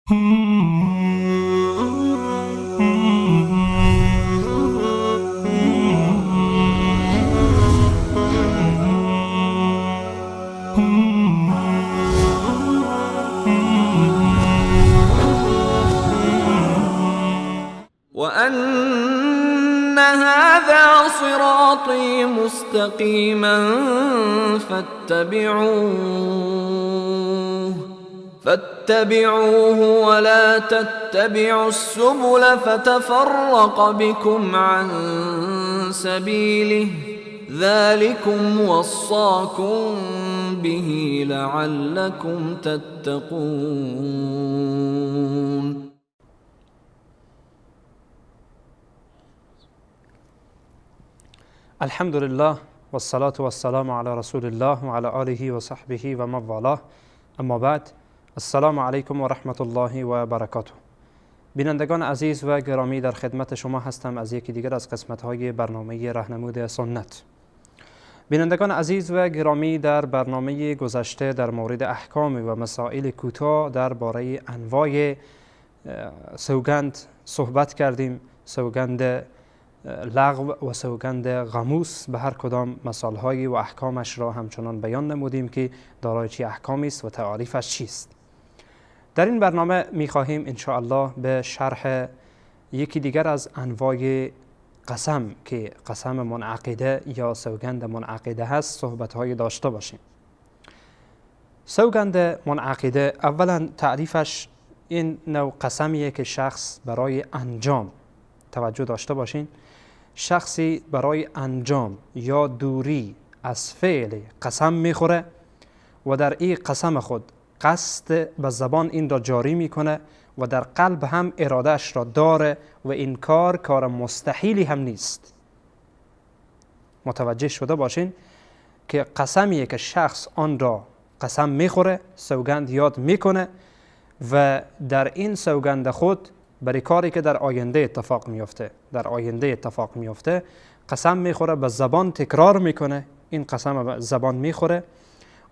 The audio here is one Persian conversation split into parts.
وأن هذا صراطي مستقيما فاتبعوه ولا تتبعوا السبل فتفرق بكم عن سبيله ذلكم وصاكم به لعلكم تتقون. الحمد لله والصلاة والسلام على رسول الله وعلى آله و صحبه و من والاه. اما بعد، السلام علیکم و رحمت الله و برکاته. بینندگان عزیز و گرامی، در خدمت شما هستم از یکی دیگر از قسمت‌های برنامه رهنمود سنت. بینندگان عزیز و گرامی، در برنامه گذشته در مورد احکام و مسائل کوتاه درباره انواع سوگند صحبت کردیم. سوگند لغو و سوگند غموس، به هر کدام مثال‌های و احکامش را همچنان بیان نمودیم که دارای چه احکامی است و تعاریفش چیست. در این برنامه می‌خواهیم انشاءالله به شرح یکی دیگر از انواع قسم که قسم منعقده یا سوگند منعقده هست صحبت‌های داشته باشیم. سوگند منعقده، اولا تعریفش این نوع قسمیه که شخص برای انجام، توجه داشته باشین، شخصی برای انجام یا دوری از فعل قسم میخوره و در این قسم خود قصد به زبان این را جاری میکنه و در قلب هم ارادهش را داره و این کار کار مستحیلی هم نیست. متوجه شده باشین که قسمیه که شخص آن را قسم میخوره، سوگند یاد میکنه و در این سوگند خود برای کاری که در آینده اتفاق میفته، در آینده اتفاق میفته قسم میخوره، به زبان تکرار میکنه، این قسم به زبان میخوره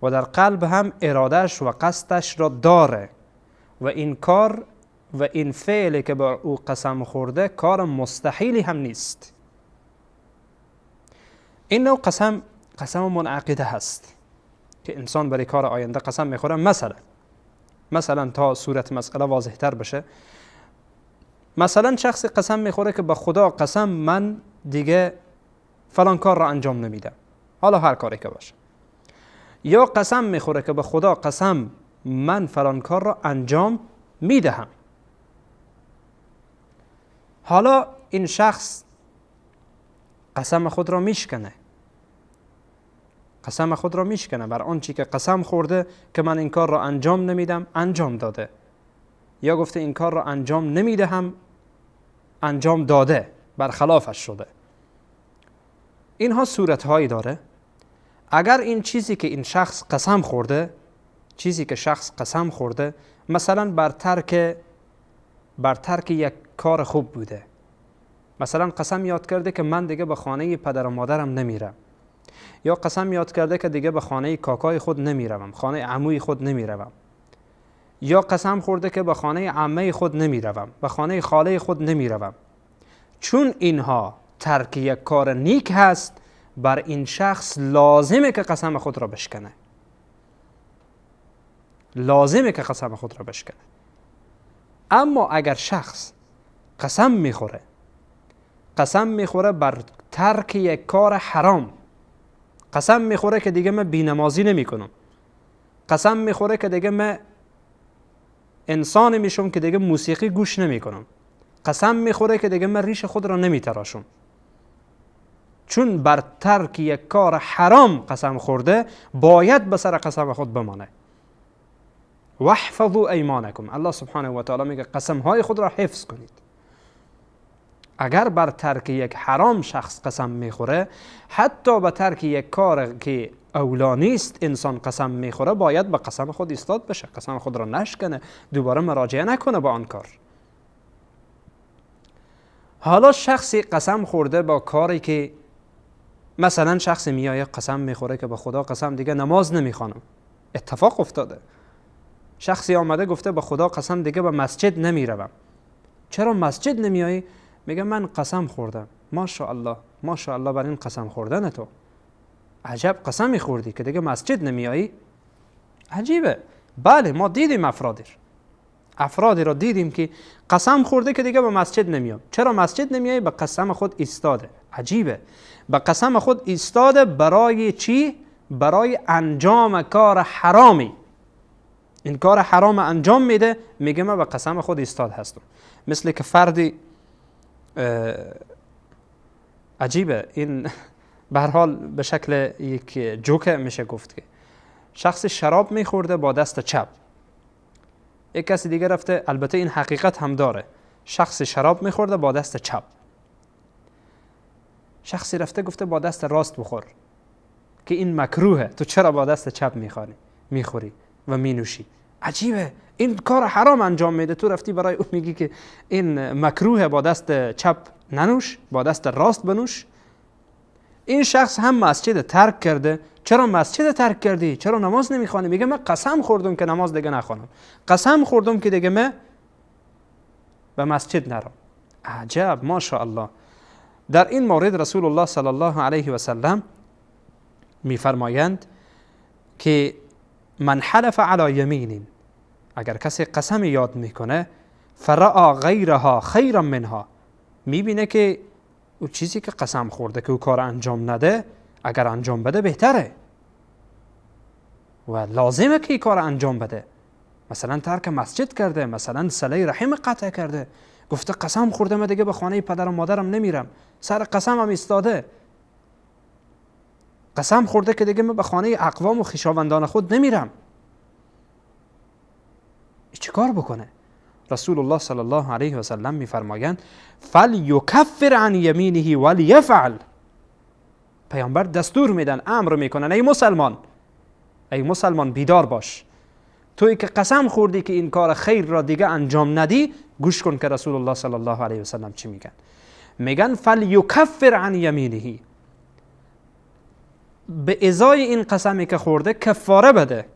و در قلب هم ارادهش و قصدش را داره و این کار و این فعل که بر او قسم خورده کار مستحیلی هم نیست. این نوع قسم قسم منعقده هست که انسان برای کار آینده قسم میخوره. مثلا تا صورت مسئله واضح تر بشه، مثلا شخص قسم میخوره که به خدا قسم من دیگه فلان کار را انجام نمیدم، حالا هر کاری که باشه. یا قسم میخوره که به خدا قسم من فلان کار را انجام میدهم. حالا این شخص قسم خود را میشکنه، قسم خود را میشکنه بر آنچه که قسم خورده که من این کار را انجام نمیدم انجام داده، یا گفته این کار را انجام نمیدهم انجام داده، برخلافش شده. اینها صورتهایی داره. اگر این چیزی که این شخص قسم خورده، چیزی که شخص قسم خورده مثلا بر ترک یک کار خوب بوده، مثلا قسم یاد کرده که من دیگه به خانه پدر و مادرم نمیرم، یا قسم یاد کرده که دیگه به خانه کاکای خود نمیروم، خانه عموی خود نمیروم، یا قسم خورده که به خانه عمه خود نمیروم، به خانه خاله خود نمیروم. چون اینها ترک یک کار نیک هست، بر این شخص لازمه که قسم خود را بشکنه، لازمه که قسم خود را بشکنه. اما اگر شخص قسم میخوره، قسم میخوره بر ترک یک کار حرام، قسم میخوره که دیگه من بینمازی نمیکنم، قسم میخوره که دیگه من انسان میشم که دیگه موسیقی گوش نمیکنم، قسم میخوره که دیگه من ریش خود را نمیتراشم، چون بر ترک یک کار حرام قسم خورده باید به سر قسم خود بمانه. واحفظوا ایمانکم، الله سبحانه و تعالی میگه قسم های خود را حفظ کنید. اگر بر ترک یک حرام شخص قسم میخوره، حتی به ترک یک کار که اولا نیست انسان قسم میخوره، باید به قسم خود ایستاد بشه، قسم خود را نشکنه، دوباره مراجعه نکنه با آن کار. حالا شخصی قسم خورده با کاری که مثلا شخص میایه قسم میخوره که به خدا قسم دیگه نماز نمیخوانم، اتفاق افتاده، شخصی آمده گفته به خدا قسم دیگه به مسجد نمیروم. چرا مسجد نمیایی؟ میگه من قسم خوردم. ماشاءالله، ماشاءالله بر این قسم خوردن تو، عجب قسمی خوردی که دیگه مسجد نمیایی. عجیبه. بله ما دیدیم افرادی را دیدیم که قسم خورده که دیگه به مسجد نمیام. چرا مسجد نمیایی؟ به قسم خود ایستاده. عجیبه، به قسم خود ایستاده برای چی؟ برای انجام کار حرامی. این کار حرام انجام میده، میگه من به قسم خود ایستاد هستم. مثل که فردی عجیبه این، به هر حال به شکل یک جوک میشه گفت که شخص شراب میخورده با دست چپ، یک کسی دیگه رفته، البته این حقیقت هم داره، شخص شراب میخورده با دست چپ، شخصی رفته گفته با دست راست بخور که این مکروهه، تو چرا با دست چپ میخوری و مینوشی؟ عجیبه، این کار حرام انجام میده، تو رفتی برای او میگی که این مکروهه، با دست چپ ننوش، با دست راست بنوش. این شخص هم مسجد ترک کرده. چرا مسجد ترک کردی؟ چرا نماز نمیخوانی؟ میگه من قسم خوردم که نماز دیگه نخوانم، قسم خوردم که دیگه من به مسجد نرم. عجب، ماشاءالله. در این مورد رسول الله صلی الله علیه و سلم میفرمایند که من حلف علی یمین، اگر کسی قسم یاد میکنه، فرآ غیرها خیرا منها، میبینه که او چیزی که قسم خورده که او کار انجام نده، اگر انجام بده بهتره و لازمه که این کار انجام بده. مثلا ترک مسجد کرده، مثلا صله رحم قطع کرده، گفته قسم خورده من دیگه به خانه پدر و مادرم نمیرم، سر قسم هم ایستاده، قسم خورده که دیگه من به خانه اقوام و خویشاوندان خود نمیرم. چه کار بکنه؟ رسول الله صلی الله علیه و سلم میفرمایند فلیکفر عن یمینه ولیفعل. پیامبر دستور میدن، امر میکنن، ای مسلمان، ای مسلمان بیدار باش، تویی که قسم خوردی که این کار خیر را دیگه انجام ندی، گوش کن که رسول الله صلی الله علیه و سلم چی میگن. میگن فلیکفر عن یمینه، به ازای این قسمی که خورده کفاره بده.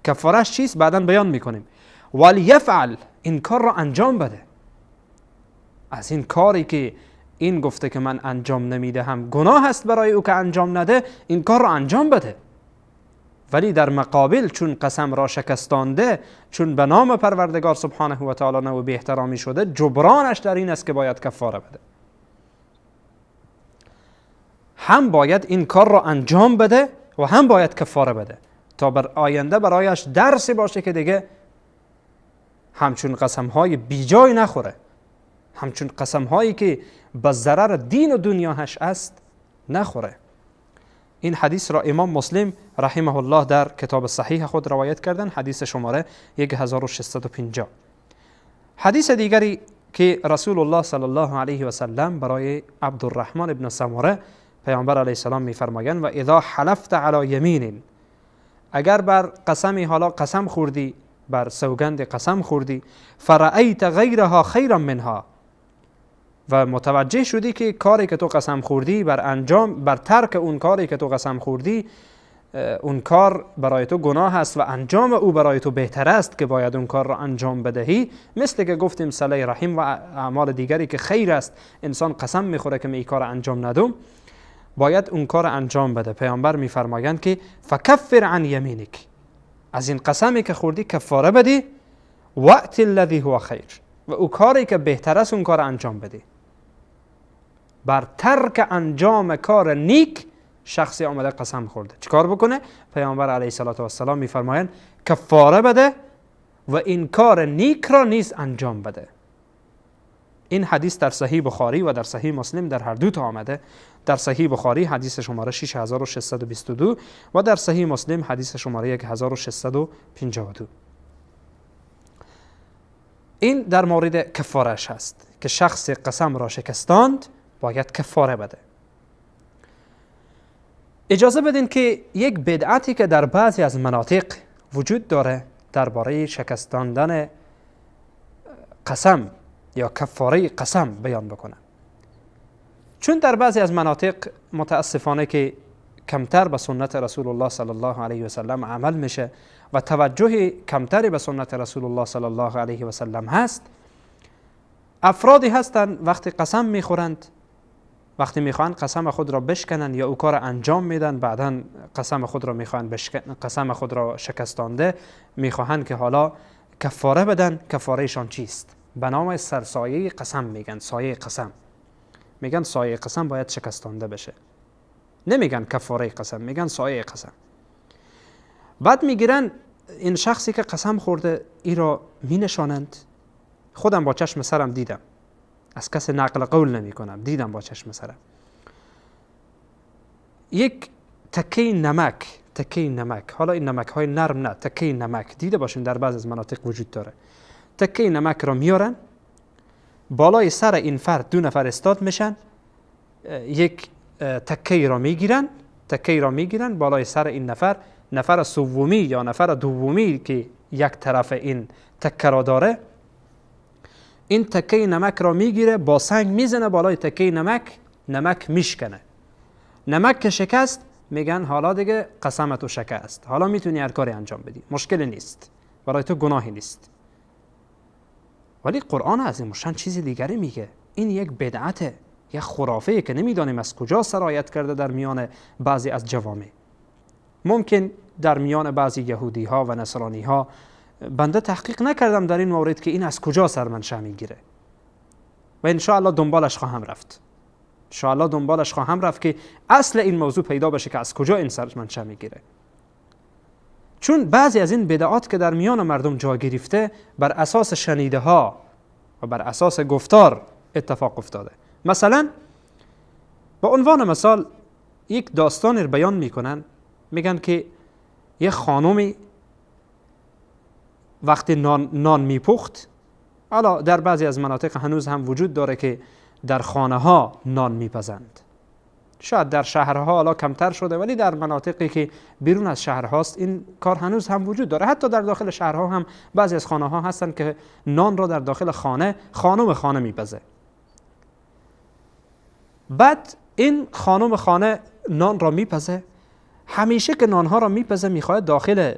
کفارش چیست؟ بعدا بیان میکنیم. ولیفعل، این کار را انجام بده. از این کاری که این گفته که من انجام نمیدهم گناه است برای او که انجام نده، این کار را انجام بده. ولی در مقابل چون قسم را شکستانده، چون به نام پروردگار سبحانه و تعالی نو بی احترامی شده، جبرانش در این است که باید کفاره بده. هم باید این کار را انجام بده و هم باید کفاره بده تا بر آینده برایش درسی باشه که دیگه همچون قسم های بیجای نخوره، همچون قسم هایی که به ضرر دین و دنیاش است نخوره. این حدیث را امام مسلم رحمه الله در کتاب صحیح خود روایت کردن، حدیث شماره 1650. حدیث دیگری که رسول الله صلی الله علیه و سلم برای عبدالرحمن ابن سمره پیامبر علیه السلام میفرمایند و اذا حلفت علی یمین، اگر بر قسمی حالا قسم خوردی، بر سوگند قسم خوردی، فرأیت غیرها خیرا منها، و متوجه شدی که کاری که تو قسم خوردی بر انجام، بر ترک اون کاری که تو قسم خوردی، اون کار برای تو گناه است و انجام او برای تو بهتر است که باید اون کار را انجام بدهی. مثل که گفتیم صله رحم و اعمال دیگری که خیر است، انسان قسم میخوره که می این کار انجام ندم، باید اون کار انجام بده. پیامبر میفرمایند که فکفر عن یمینک، از این قسمی که خوردی کفاره بدی، وقت الذی هو خیر، و او کاری که بهتر است اون کار انجام بدی. بر ترک انجام کار نیک شخصی آمده قسم خورده، چیکار بکنه؟ پیامبر علیه الصلاة والسلام میفرمایند کفاره بده و این کار نیک را نیز انجام بده. این حدیث در صحیح بخاری و در صحیح مسلم در هر دو تا آمده. در صحیح بخاری حدیث شماره 6622 و در صحیح مسلم حدیث شماره 1652. این در مورد کفارش هست که شخص قسم را شکستاند باید کفاره بده. اجازه بدین که یک بدعتی که در بعضی از مناطق وجود داره درباره شکستاندن قسم یا کفاره قسم بیان بکنم. چون در بعضی از مناطق متاسفانه که کمتر به سنت رسول الله صلی الله علیه و سلم عمل میشه و توجه کمتری به سنت رسول الله صلی الله علیه و سلم هست. افرادی هستند وقتی قسم میخورند، وقتی میخوان قسم خود را بشکنن یا او کار انجام میدن، بعدا قسم خود را میخوان قسم خود را شکستانده میخواهند که حالا کفاره بدن. کفارهشان چیست؟ به نام سرسایه قسم میگن. سایه قسم میگن، سایه قسم باید شکستانده بشه. نمیگن کفاره قسم، میگن سایه قسم. بعد میگیرن این شخصی که قسم خورده ای را مینشانند. خودم با چشم سرم دیدم، از کس نقل قول نمی کنم، دیدم با چشم سرم. یک تکه نمک، تکه نمک، حالا این نمک های نرم نه، تکه نمک دیده باشین در بعض از مناطق وجود داره. تکه نمک را میارن بالای سر این فرد، دو نفر استاد میشن، یک تکه را میگیرن، تکه را میگیرن بالای سر این نفر، نفر سومی یا نفر دومی که یک طرف این تکه را داره، این تکه نمک را میگیره، با سنگ میزنه بالای تکه نمک، نمک میشکنه. نمک که شکست میگن حالا دیگه قسمت و شکست، حالا میتونی هر کاری انجام بدی، مشکلی نیست، برای تو گناهی نیست. ولی قرآن عظیم الشان چیز دیگری میگه. این یک بدعته، یک خرافه که نمیدانیم از کجا سرایت کرده در میان بعضی از جوامع، ممکن در میان بعضی یهودی ها و نصرانی ها. بنده تحقیق نکردم در این مورد که این از کجا سرمنشأ میگیره و انشاءالله دنبالش خواهم رفت، انشاءالله دنبالش خواهم رفت که اصل این موضوع پیدا بشه که از کجا این سرمنشأ میگیره. چون بعضی از این بدعات که در میان مردم جا گرفته بر اساس شنیده ها و بر اساس گفتار اتفاق افتاده. مثلا به عنوان مثال یک داستان رو بیان میکنن، میگن که یک خانومی وقتی نان میپخت، حالا در بعضی از مناطق هنوز هم وجود داره که در خانه ها نان میپزند، شاید در شهرها حالا کمتر شده، ولی در مناطقی که بیرون از شهرهاست این کار هنوز هم وجود داره. حتی در داخل شهرها هم بعضی از خانه ها هستن که نان را در داخل خانه خانم خانه میپزه. بعد این خانم خانه نان را میپزه، همیشه که نانها را میپزه میخواد داخل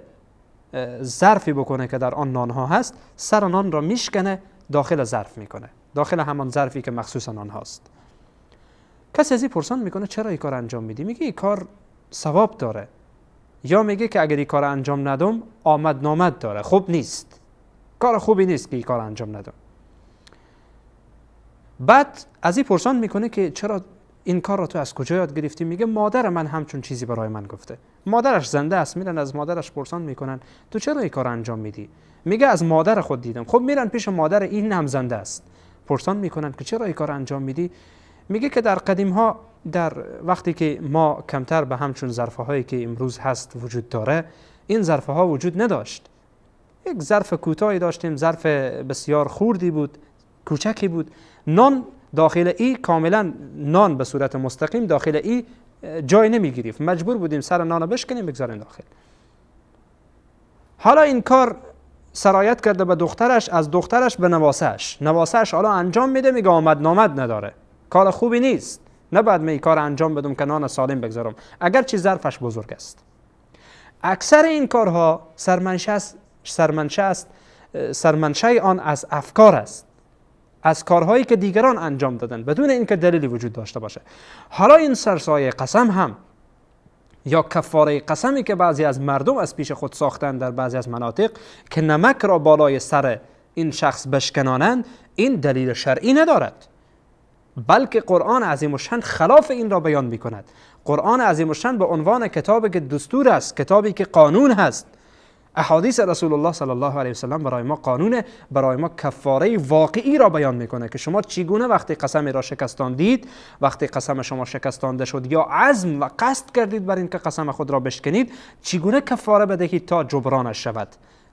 ظرفی بکنه که در آن نانها هست، سر نان را میشکنه داخل ظرف میکنه، داخل همان ظرفی که مخصوص نان هاست. کسی از این پرسان میکنه چرا این کار انجام میدی؟ میگه این کار ثواب داره، یا میگه که اگر این کار انجام ندم آمد نامد داره، خوب نیست، کار خوبی نیست که این کار انجام ندم. بعد از این پرسان میکنه که چرا این کار را تو از کجا یاد گرفتی؟ میگه مادر من همچون چیزی برای من گفته. مادرش زنده است، میرن از مادرش پرسان میکنن تو چرا این کار انجام میدی؟ میگه از مادر خود دیدم. خب میرن پیش مادر این هم زنده است، پرسان میکنن که چرا این کار انجام میدی؟ میگه که در قدیم ها، در وقتی که ما کمتر به همچون ظرف هایی که امروز هست وجود داره، این ظرف ها وجود نداشت. یک ظرف کوتاهی داشتیم، ظرف بسیار خوردی بود، کوچکی بود. نان داخل ای کاملا، نان به صورت مستقیم داخل ای جای نمی گرفت، مجبور بودیم سر نان بشکنیم بگذاریم داخل. حالا این کار سرایت کرده به دخترش، از دخترش به نواسهش، نواسهش حالا انجام میده، میگه آمد نامد نداره، کار خوبی نیست، نباید می کار انجام بدم که نان سالم بگذارم، اگرچه ظرفش بزرگ است. اکثر این کارها سرمنشأ آن از افکار است، از کارهایی که دیگران انجام دادن بدون اینکه دلیلی وجود داشته باشه. حالا این سرسایه قسم هم یا کفاره قسمی که بعضی از مردم از پیش خود ساختن در بعضی از مناطق که نمک را بالای سر این شخص بشکنانند، این دلیل شرعی ندارد، بلکه قرآن عظیم الشان خلاف این را بیان می کند. قرآن عظیم الشان به عنوان کتابی که دستور است، کتابی که قانون هست، احادیث رسول الله صلی الله علیه وسلم برای ما قانونه، برای ما کفاره واقعی را بیان میکنه که شما چگونه وقتی قسمی را شکستاندید، وقتی قسم شما شکستانده شد یا عزم و قصد کردید بر اینکه قسم خود را بشکنید، چگونه کفاره بدهید تا جبرانش شود،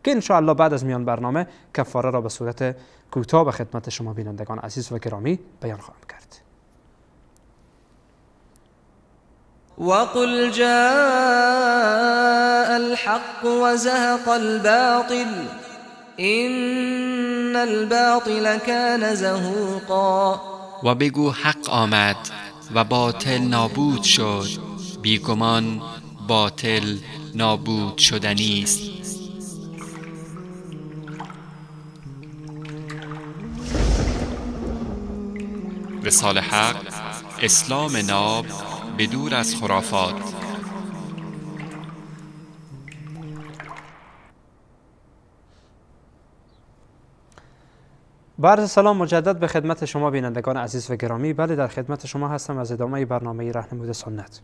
که انشاءالله بعد از میان برنامه کفاره را به صورت کوتاه به خدمت شما بینندگان عزیز و گرامی بیان خواهم کرد. وقل جاء الحق وزهق الباطل إن الباطل كان زهوقا. و بگو حق آمد و باطل نابود شد، بیگمان باطل نابود شدنی است. وصال حق، اسلام ناب بدور از خرافات. با عرض سلام مجدد به خدمت شما بینندگان عزیز و گرامی. بله، در خدمت شما هستم از ادامه برنامه رهنمود سنت.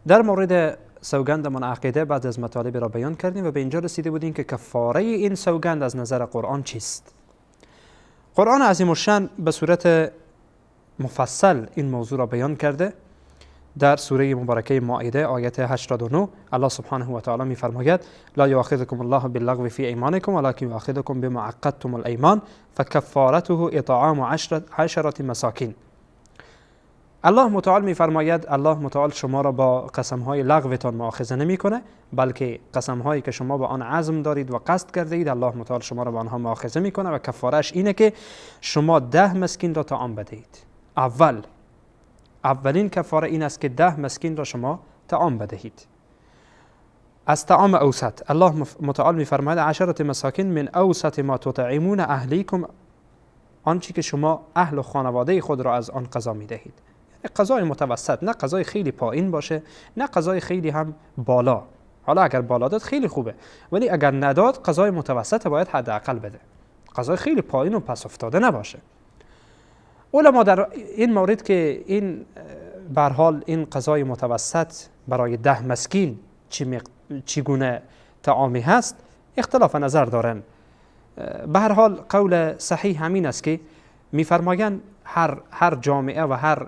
در مورد سوگند منعقده بعد از مطالب را بیان کردیم و به اینجا رسیده بودیم که کفاره این سوگند از نظر قرآن چیست. قرآن عظیم الشأن به صورت مفصل این موضوع را بیان کرده. در سوره مبارکه مائده آیت 89 الله سبحانه و تعالی می‌فرماید: لا یؤاخذکم الله باللغو فی ایمانکم ولکن یؤاخذکم بما عقدتم الایمان فکفارته اطعام عشرة مساکین. الله متعال می‌فرماید الله متعال شما را با قسم‌های لغوتان مؤاخذه نمی‌کنه، بلکه قسم‌هایی که شما با آن عزم دارید و قصد کرده اید الله متعال شما را با آنها مؤاخذه می‌کنه و کفاره‌اش اینه که شما 10 مسکین را طعام بدهید. اولین کفاره این است که 10 مسکین را شما طعام بدهید. از طعام اوسط الله متعال می‌فرماید: عشرة مساکین من اوسط ما تطعمون اهلیکم، آنچه که شما اهل و خانواده خود را از آن غذا می‌دهید. غذای متوسط، نه غذای خیلی پایین باشه نه غذای خیلی هم بالا. حالا اگر بالا داد خیلی خوبه، ولی اگر نداد غذای متوسط باید حداقل بده، غذای خیلی پایین و پس افتاده نباشه. علما در این مورد که این به هر حال این غذای متوسط برای 10 مسکین چگونه طعامی هست اختلاف نظر دارن. به هر حال قول صحیح همین است که میفرمایند هر جامعه و هر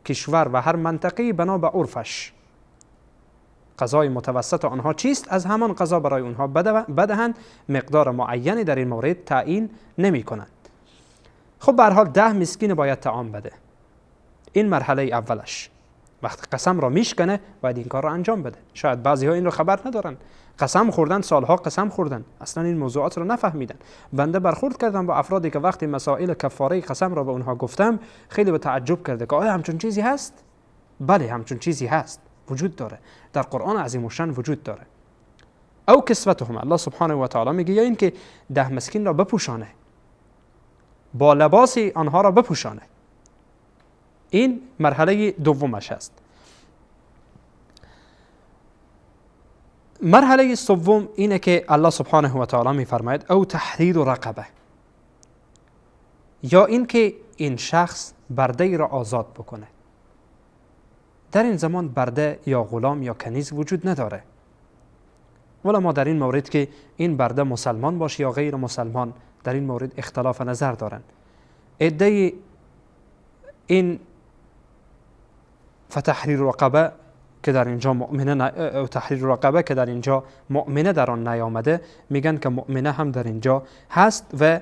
کشور و هر منطقه بنا به عرفش غذای متوسط آنها چیست از همان غذا برای آنها بدهند، مقدار معینی در این مورد تعیین نمی کنند. خب به هر حال 10 مسکین باید طعام بده. این مرحله اولش. وقتی قسم را میشکنه باید این کار را انجام بده. شاید بعضی ها این رو خبر ندارن، قسم خوردن، سالها قسم خوردن، اصلا این موضوعات رو نفهمیدن. بنده برخورد کردم با افرادی که وقتی مسائل کفاره قسم را به اونها گفتم خیلی به تعجب کرده که آیا همچون چیزی هست؟ بله، همچون چیزی هست، وجود داره، در قرآن عظیم الشأن وجود داره. او کسوتهم، الله سبحانه و تعالی میگه یا اینکه 10 مسکین را بپوشانه، با لباسی آنها را بپوشانه. این مرحله دومش هست. مرحله سوم اینه که الله سبحانه و تعالی میفرماید او تحریر رقبه، یا اینکه این شخص برده را آزاد بکنه. در این زمان برده یا غلام یا کنیز وجود نداره. ولی ما در این مورد که این برده مسلمان باشه یا غیر مسلمان در این مورد اختلاف نظر دارن. عده این فتحریر رقبه که در اینجا مؤمنه تحریر رقبه که در اینجا مؤمنه در آن نیامده، میگن که مؤمنه هم در اینجا هست و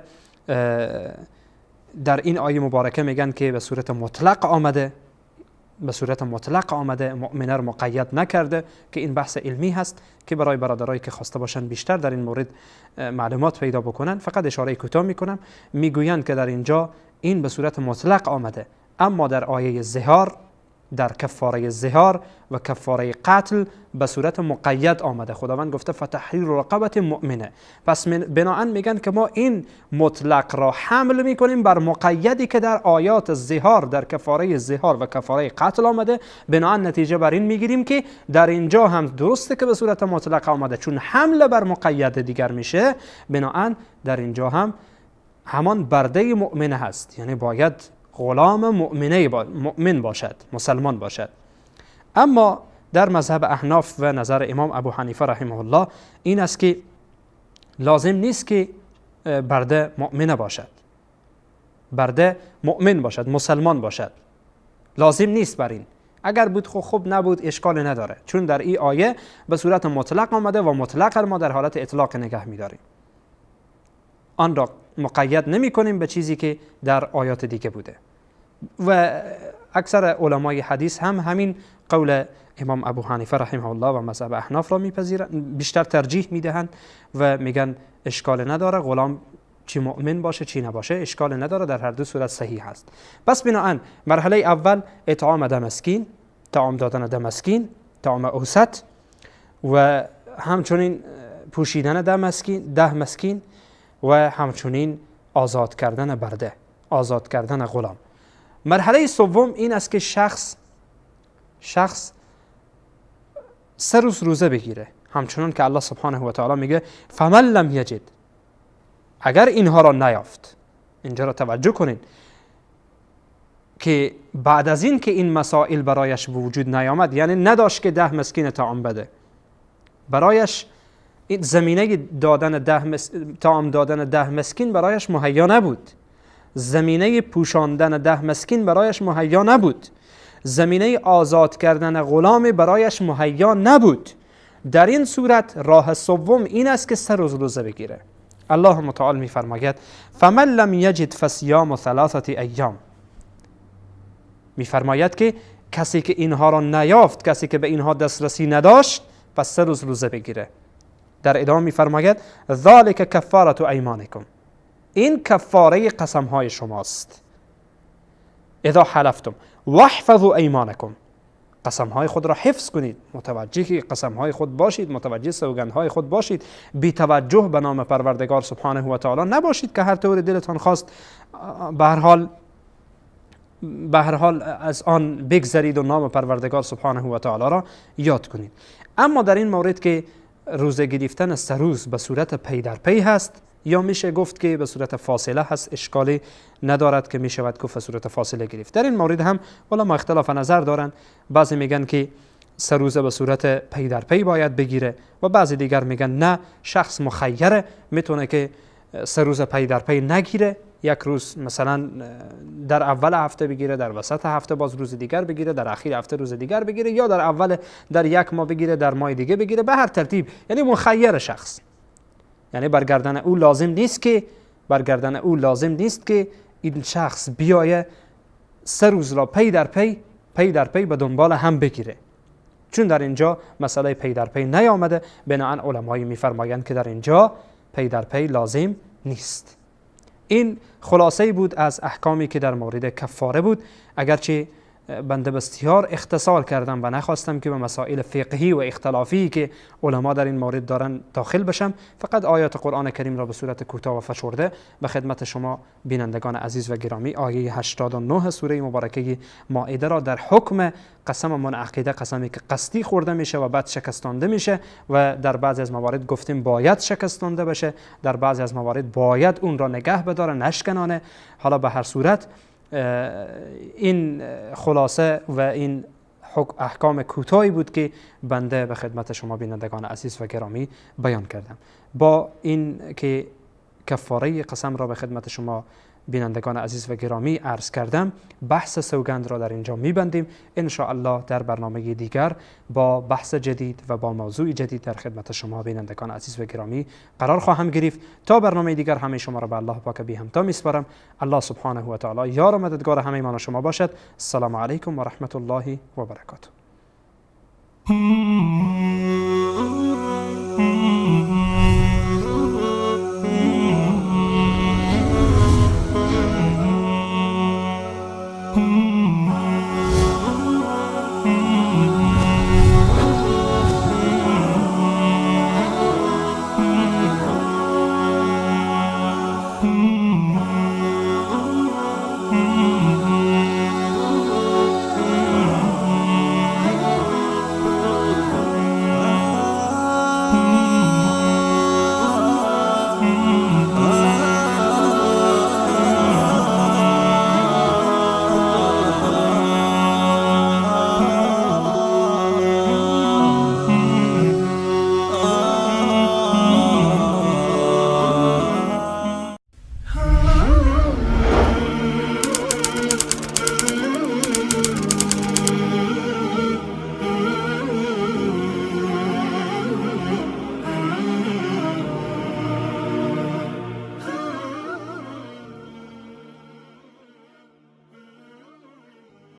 در این آیه مبارکه میگن که به صورت مطلق آمده، به صورت مطلق آمده، مؤمنه رو مقید نکرده، که این بحث علمی هست که برای برادرایی که خواسته باشن بیشتر در این مورد معلومات پیدا بکنن فقط اشاره کوتاه میکنم. میگویند که در اینجا این به صورت مطلق آمده، اما در آیه ظهار، در کفاره ظهار و کفاره قتل به صورت مقید آمده. خداوند گفته فتحریر رقبت مؤمنه. پس بناهن میگن که ما این مطلق را حمل میکنیم بر مقیدی که در آیات ظهار، در کفاره ظهار و کفاره قتل آمده. بناهن نتیجه بر این میگیریم که در اینجا هم درسته که به صورت مطلق آمده، چون حمل بر مقید دیگر میشه، بناهن در اینجا هم همان برده مؤمنه هست، یعنی باید غلام مؤمن باشد، مسلمان باشد. اما در مذهب احناف و نظر امام ابو حنیفه رحمه الله این است که لازم نیست که برده مؤمنه باشد، برده مؤمن باشد، مسلمان باشد، لازم نیست بر این. اگر بود خوب، نبود اشکال نداره، چون در این آیه به صورت مطلق آمده و مطلق ما در حالت اطلاق نگه می‌داریم، آن را مقید نمی کنیم به چیزی که در آیات دیگه بوده. و اکثر علمای حدیث هم همین قول امام ابو حنیفه رحمه الله و مذهب احناف را میپذیرند، بیشتر ترجیح میدهند و میگن اشکال نداره، غلام چی مؤمن باشه چی نباشه اشکال نداره، در هر دو صورت صحیح هست. پس بناهن مرحله اول اطعام ده مسکین، طعام دادن ده مسکین، طعام اوسط، و همچنین پوشیدن ده مسکین و همچنین آزاد کردن برده، آزاد کردن غلام. مرحله سوم این است که شخص 3 روز روزه بگیره، همچنان که الله سبحانه و تعالی میگه فمن لم یجد، اگر اینها را نیافت. اینجا را توجه کنین که بعد از این که این مسائل برایش وجود نیامد، یعنی نداشت که 10 مسکین طعام بده، برایش این زمینه دادن طعام دادن 10 مسکین برایش مهیا نبود، زمینه پوشاندن 10 مسکین برایش مهیا نبود، زمینه آزاد کردن غلام برایش مهیا نبود. در این صورت راه سوم این است که 3 روز روزه بگیره. الله متعال میفرماید فمن لم یجد فصیام 3 ایام، میفرماید که کسی که اینها را نیافت، کسی که به اینها دسترسی نداشت، پس 3 روز روزه بگیره. در ادامه میفرماید ذلک کفارة ایمانکم، این کفاره قسم های شماست. اذا حلفتم واحفظوا ایمانکم، قسم های خود را حفظ کنید، متوجه قسم های خود باشید، متوجه سوگند های خود باشید، بی توجه به نام پروردگار سبحانه و تعالی نباشید که هر طور دلتان خواست به هر حال از آن بگذرید و نام پروردگار سبحانه و تعالی را یاد کنید. اما در این مورد که روزه گرفتن 3 روز به صورت پی در پی هست، یا میشه گفت که به صورت فاصله هست، اشکالی ندارد که میشود گفت به صورت فاصله گرفت. در این مورد هم علما اختلاف نظر دارن، بعضی میگن که 3 روزه به صورت پی در پی باید بگیره و بعضی دیگر میگن نه، شخص مخیره، میتونه که 3 روز پی در پی نگیره، یک روز مثلا در اول هفته بگیره، در وسط هفته باز روز دیگر بگیره، در اخیر هفته روز دیگر بگیره، یا در اول در یک ماه بگیره، در ماه دیگه بگیره، به هر ترتیب، یعنی مخیر شخص، یعنی برگردن او لازم نیست که که این شخص بیایه 3 روز را پی در پی پی در پی به دنبال هم بگیره، چون در اینجا مسئله پی در پی نیامده. بناهن علمای میفرمایند که در اینجا پی در پی لازم نیست. این خلاصه بود از احکامی که در مورد کفاره بود. اگرچه بنده بسیار اختصار کردم و نخواستم که به مسائل فقهی و اختلافی که علما در این مورد دارن داخل بشم، فقط آیات قرآن کریم را به صورت کوتاه و فشرده به خدمت شما بینندگان عزیز و گرامی آیه 89 سوره مبارکه مائده را در حکم قسم منعقده، قسمی که قصدی خورده میشه و بعد شکستانده میشه و در بعضی از موارد گفتیم باید شکستانده بشه، در بعضی از موارد باید اون را نگه بداره نشکنانه. حالا به هر صورت این خلاصه و این احکام کوتاهی بود که بنده به خدمت شما بینندگان عزیز و گرامی بیان کردم. با این که کفاره قسم را به خدمت شما بینندگان عزیز و گرامی عرض کردم، بحث سوگند را در اینجا میبندیم. ان شاء الله در برنامه دیگر با بحث جدید و با موضوع جدید در خدمت شما بینندگان عزیز و گرامی قرار خواهم گرفت. تا برنامه دیگر همه شما را به الله پاک بی همتا میسپارم. الله سبحانه و تعالی یار و مددگار همه من و شما باشد. السلام علیکم و رحمت الله و برکاته.